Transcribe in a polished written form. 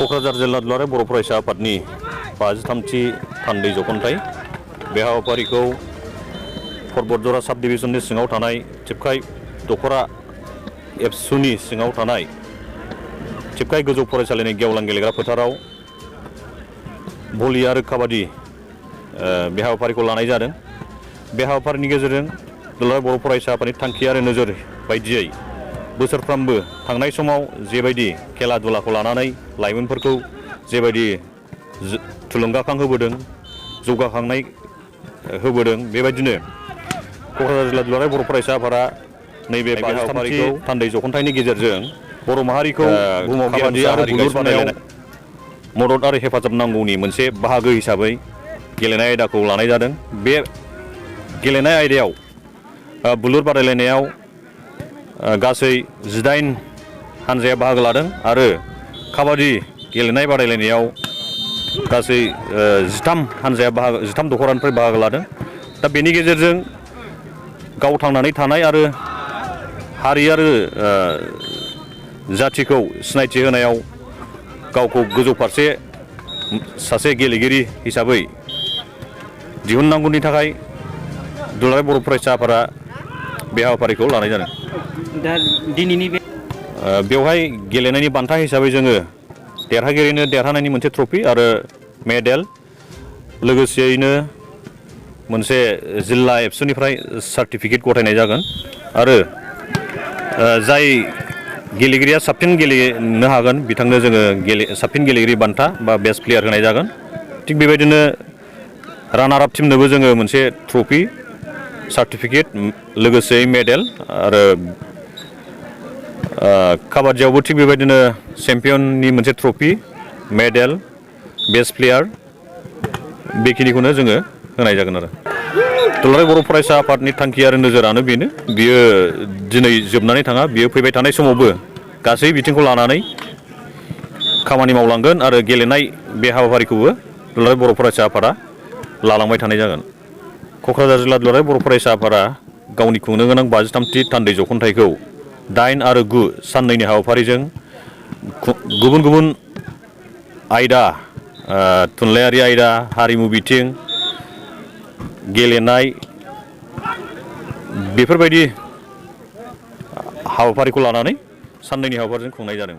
क'क्राझार जिल्ला दुलाराय बर' फरायसा आफादनि 53थि थान्दै जख'न्थाइ बे हाबाफारिखौ परबतजरा साब डिभिजननि सिङाव थानाय थिपखाय दख'रा एबसुनि सिङाव थानाय थिपखाय गोजौ फरायसालिनि गेवलां गेलेग्रा फोथाराव भलि आरो काबादि बे हाबाफारिखौ लानाय जादों। बे हाबाफारिनि गेजेरजों दुलाराय बर' फरायसा आफादनि थांखि आरो नोजोर बायदियै बोसोरफ्रोमबो थांनाय समाव जेबायदि खेला दुलाखौ लानानै लाइमोनफोरखौ जेबायदि थुलुंगाखां होबोदों जौगाखांनाय होबोदों बेबायदिनो क'क्राझार जिल्ला दुलाराय बर' फरायसा आफादा नैबे हाबाफारिखौ थान्दै जख'न्थाइनि गेजेरजों बर' माहारिखौ बुहुमाव काबादि आरो बुलुर बादायलायनाय मदद आरो हेफाजाब नांगौनि मोनसे बाहागो हिसाबै गेलेनाय आयदाखौ लानाय जादों। बे गेलेनाय आयदायाव बुलुर बादायलायनायाव गासै 18 हानजाया बाहागो लादों आरो काबादि गेलेनाय बादायलायनायाव गासै 13 हानजाया 13 दख'रानिफ्राय बाहागो लादों। दा बेनि गेजेरजों गाव थांनानै थानाय आरो हारि आरो जाथिखौ सिनायथि होनायाव गावखौ गोजौ फारसे सासे गेलेगिरि हिसाबै दिहुननांगौनि थाखाय दुलाराय बर' फरायसा आफादा बे हाबाफारिखौ लानाय जादों। दा दिनैनि बे बेवहाय गेलेनायनि बान्था हिसाबै जोङो देरहागिरिनो देरहानायनि मोनसे ट्रफि आरो मेडेल लोगोसेयैनो मोनसे जिल्ला एबसुनिफ्राय सार्टिफिकेट गथायनाय जागोन आरो जाय गेलेगिरिया साबसिन गेलेनो हागोन बिथांनो जोङो साबसिन गेलेगिरि बान्था बा बेस्ट प्लेयार होनाय जागोन। थिग बेबायदिनो रानार आप टिमनोबो जोङो मोनसे ट्रफि सार्टिफिकेट लोगोसे मेडेल आरो काबादियावबो थिग बेबायदिनो चेम्पियननि मोनसे ट्रफि मेडेल बेस्ट प्लेयार बेखिनिखौनो जोङो होनाय जागोन आरो दुलाराय बर' फरायसा आफादनि थांखि आरो नोजोरानो बेनो बियो दिनै जोबनानै थाङा बियो फैबाय थानाय समावबो गासै बिथिंखौ लानानै खामानि मावलांगोन आरो गेलेनाय बे हाबाफारिखौबो दुलाराय बर' फरायसा आफादा लालांबाय थानाय जागोन। क'क्राझार जिल्ला दुलाराय बर' फरायसा आफादा गावनि खुंनो गोनां 53थि थान्दै जख'न्थाइखौ 8 आरो 9 साननैनि हाबाफारिजों गुबुन गुबुन आयदा थुनलाइयारि आयदा हारिमु बिथिं गेलेनाय बेफोरबायदि हाबाफारिखौ लानानै साननैनि हाबाफारिजों खुंनाय जादों।